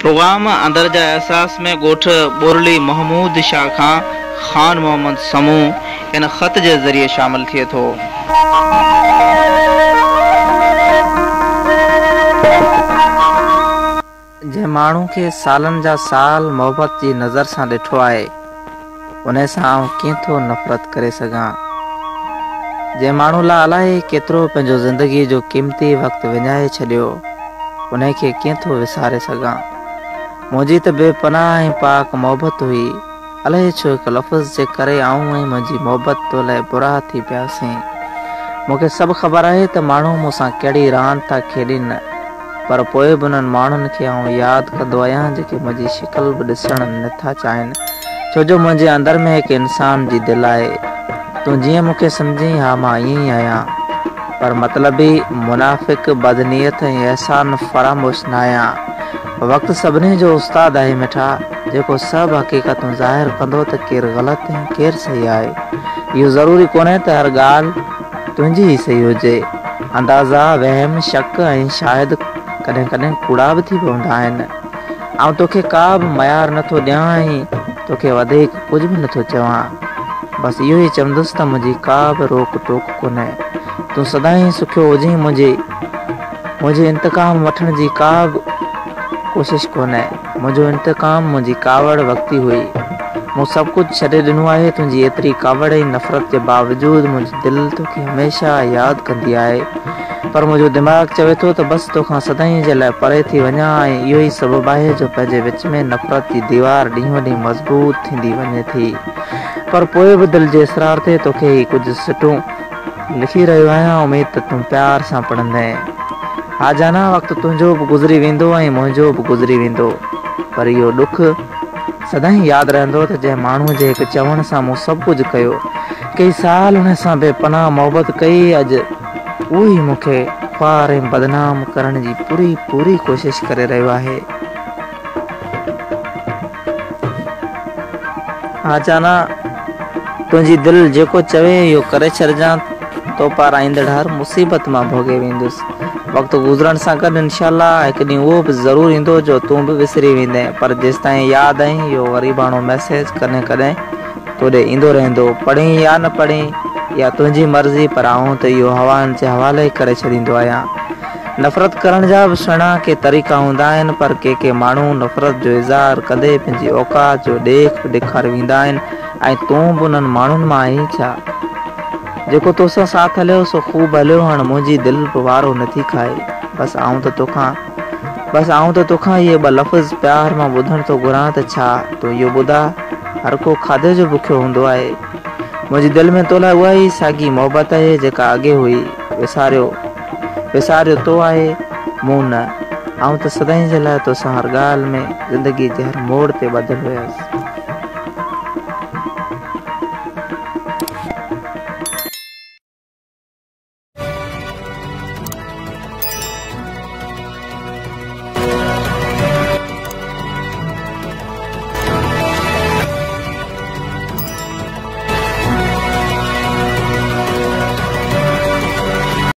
Programme اندر جا احساس ۾ ڳوٺ ٻورڙي محمود شاهه کان خان محمد سمون ان خط جي ذريعي شامل ٿئي ٿو. جنهن ماڻهو کي سالن جا سال محبت جي نظر سان ڏٺو آهي، انهي سان آئون ڪيئن ٿو نفرت ڪري سگهان؟ جنهن ماڻهو لاء الائي ڪيترو پنهنجو زندگي جو قيمتي وقت وڃائي ڇڏيو، انهي کي ڪيئن ٿو وساري سگهان؟ منهنجي ته بي پناهه ۽ پاڪ محبت هئي، الائي ڇو هڪ لفظ جي ڪري آئون ۽ منهنجي محبت تو لاء برا ٿي پياسين. مون کي سڀ خبر آهي ته ماڻهو مون سان ڪهڙي راند ٿا کيڏين، پر پوء به انهن ماڻهن کي آئون ياد ڪندو آهيان جيڪي منهنجي شڪل به ڏسڻ نه ٿا چاهين، ڇو جو منهنجي اندر ۾ هڪ انسان جي دل آهي. تون جيئن مون کي سمجهين ها مان ائين ئي آهيان. پر مطلبي، منافق، بدنيت ۽ احسان فراموش ناهيان. وقت سڀني جو استاد آهي مٺا، جيڪو سڀ حقيقتون ظاهر ڪندو ته ڪير غلط ۽ ڪير صحيح آهي. اهو ضروري ڪونهي ته هر ڳالهه تنهنجي ئي صحيح هجي. اندازا، وهم، شڪ ۽ شاهد ڪڏهن ڪڏهن ڪوڙا به ٿي پوندا آهن. آئون توکي ڪا به ميار نه ٿو ڏيان ۽ توکي وڌيڪ ڪجهه به نه ٿو چوان. بس اهو ئي چوندس ته منهنجي ڪا به روڪ ٽوڪ ڪونهي. تون سدائين سکيو هجين منهنجي منهنجي انتقام وٺڻ جي ڪا به ڪوشش ڪونهي. منهنجو انتقام منهنجي ڪاوڙ وقتي هئي. مون سڀ ڪجهه ڇڏي ڏنو آهي. تنهنجي ايتري ڪاوڙ ۽ نفرت جي باوجود منهنجي دل توکي هميشه ياد ڪندي آهي. پر منهنجو دماغ چوي ٿو ته بس توکان سدائين جي لاء پري ٿي وڃان ۽ اهو ئي سبب آهي جو پنهنجي وچ ۾ نفرت جي ديوار ڏينهون ڏينهن مضبوط ٿيندي وڃي ٿي. پر پوء به دل جي اصرار تي توکي هي ڪجهه سٽون لکي رهيو آهيان. اميد ته تون پيار سان پڙهندين. ها جانا، وقت تنهنجو به گذري ويندو ۽ منهنجو به گذري ويندو، پر اهو ڏک سدائين ياد رهندو ته جنهن ماڻهوء جي هڪ چوڻ سان مون سڀ ڪجهه ڪيو، ڪيئي سال ان سان بي پناهه محبت ڪئي، اڄ اهو ئي مون کي خوار ۽ بدنام ڪرڻ جي پوري پوري ڪوشش ڪري رهيو آهي. ها جانا، تنهنجي دل جيڪو چوي اهو ڪري ڇڏجان، تو پاران ايندڙ هر مصيبت مان ڀوڳي ويندس. وقت گذرڻ سان گڏ انشاء الله هڪ ڏينهن اهو به ضرور ايندو جو تون به وسري ويندين، پر جيستائين ياد آهين اهو غريباڻو ميسيج ڪڏهن ڪڏهن تو ڏي ايندو رهندو. پڙهين يا نه پڙهين اها تنهنجي مرضي، پر آئون ته اهو هوائن جي حوالي ڪري ڇڏيندو آهيان. نفرت ڪرڻ جا به سهڻا ڪي طريقا هوندا آهن، پر ڪي ڪي ماڻهو نفرت جو اظهار ڪندي پنهنجي اوقات جو ڏيک به ڏيکاري ويندا آهن ۽ تون به انهن ماڻهن مان آهين ڇا؟ جيڪو توسان ساٿ هليو سو خوب هليو، هاڻ منهنجي دل به وارو نٿي کائي. بس آئون ته توکان بس آئون ته توکان اهي ٻه لفظ پيار مان ٻڌڻ ٿو گهران ته ڇا تون اهو ٻڌاء هر ڪو کاڌي جو بکيو هوندو آهي؟ منهنجي دل ۾ تو لاء اها ئي ساڳي محبت آهي جيڪا اڳي هئي. وساريو وساريو تو آهي مون نه. آئون ته سدائين جي لاء توسان هر ڳالهه ۾ زندگيء جي هر موڙ تي ٻڌل هيس.